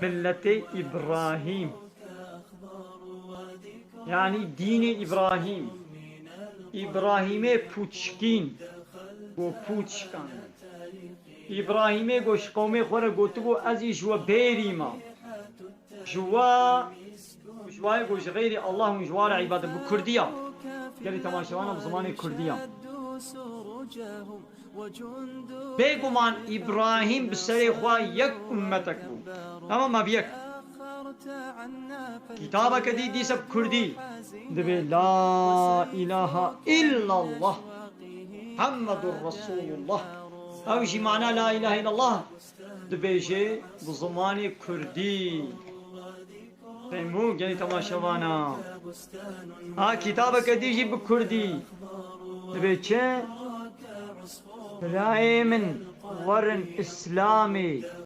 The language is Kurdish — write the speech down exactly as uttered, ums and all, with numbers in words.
Milletê Îbrahîm. Yanî dînê Îbrahîm. Îbrahîmê pûçkîn. Go pûçkan. Îbrahîmê go ji qewmê xwe re gotibû, ez î ji we bêrî me. Ji we, ji we go ji xeyrî Allah hûn ji we re îbadet bi kurdî ya. Gelî temaşevana bi zimanê kurdî ya. Bêguman Îbrahîm bi serê xwe yek ummetek bû. Ama me bi yek. Kitabeke dî dîse bi kurdî. Dibê la ilahe illallah Muhammedur Resulullah. Ew jî mana la ilahe illallah dibêje bi zimanê kurdî. Fehmû gelî temaşevana. Ha, kitabeke dî jî bi kurdî. Dibê çi? Birayê min, werin Îslamê.